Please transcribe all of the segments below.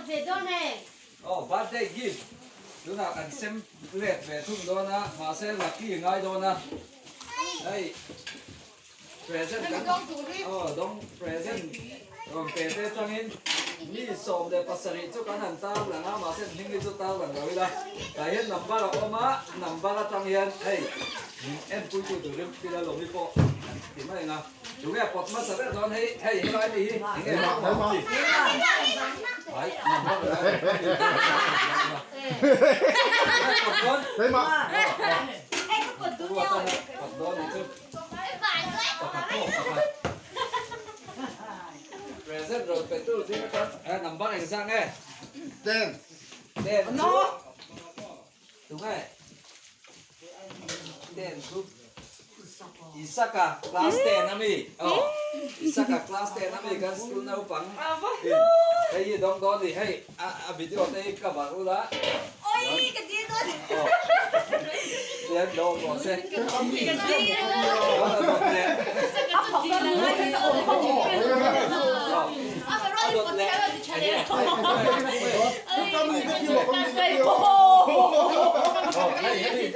Aw birthday gift tunah kan sem let ve thung dawn a mahse lucky ngai dawn a hei present kan aw dawng present rawn pe te atangin mi 17 chu kan han tar lang a mahse hming hi chu tar lang lo ila tah hian number a awm a number atang hian hei min enpui tu turin pila lawmi pawh kan ti mai ang a. Tunge pawt hmasa ber dawn hei hei helai mi hi enge ai Present rawn pe tu zing atang number engzah nge? 10. 10 chu Tunge? 10 chu Isaka class 10 ami. Oh. Isaka class 10 ami kan school naupang. Hei hi dawng dawn ni hei a a video te hi ka bar ula. Oi ka dil dawn. Oh. Tian dawng rawh se. Ka dil. A dawt leh.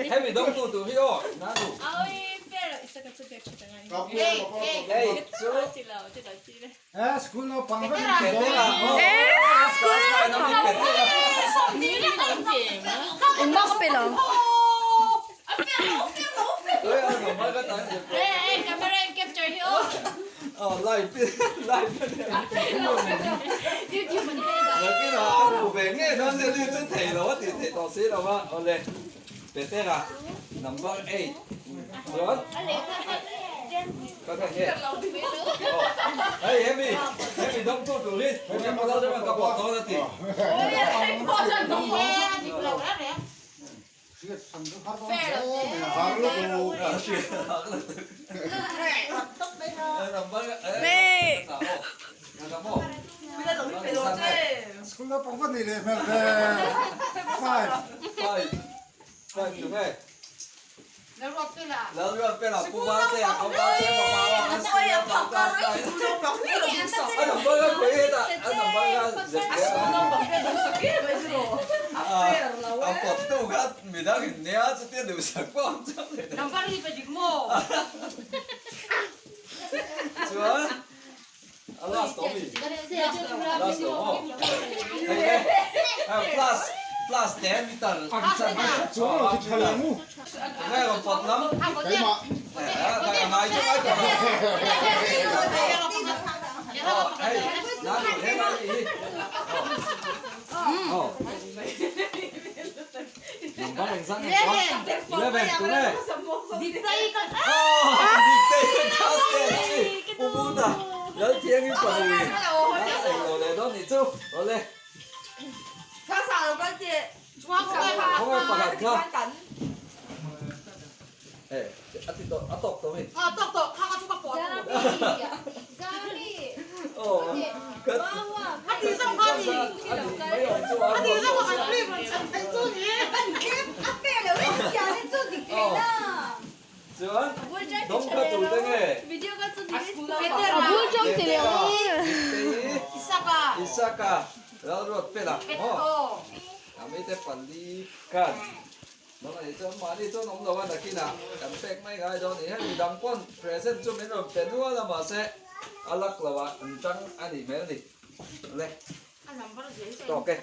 Hemi dawng tu tur hi aw nanu. Hei chu. School naupang vek School naupang. Engmah ka pe lo. Number 8 chuan ka kha nge hei hemi hemi dawng tu tur hi hemi pawh chuan ka pawh dawn a ti School naupang vat nih leh hmel ve. 5. 5 tunge Lalruatfela Pu Valtea Pu Valtea fapa a kan school naupang class 9 a number kha khawi hetah a number kha zep hle a a pawt tu kha midang in nia chutia duhsak pawh an chang leh chuan a last tawh mi last tawh maw hei e plus plus te meter ngai rawn pawt lam ngai chu ngai tawh lo hei nanu helai mi hi aw number engzah nge 11 tunge aw Diktei class 10 ami Pu Buta Lalthiangin panui a englo leh dawn nih chu awle khawngaih pakhat kha e a ti tawh a tawk tawh mi aw ka Chuan dawng kha tu te nge? A bul tawng ti leh ang. Isaka Lalruatfela maw? A mite pali khan dawng a nih chuan mahni chuan awm lo a nakinah kan pek mai ngai dawn a ni. Hemi dang pawn present chu min rawn pe nual a mahse a lak lo ah an tang a nih hmel a ni. Le tawk e.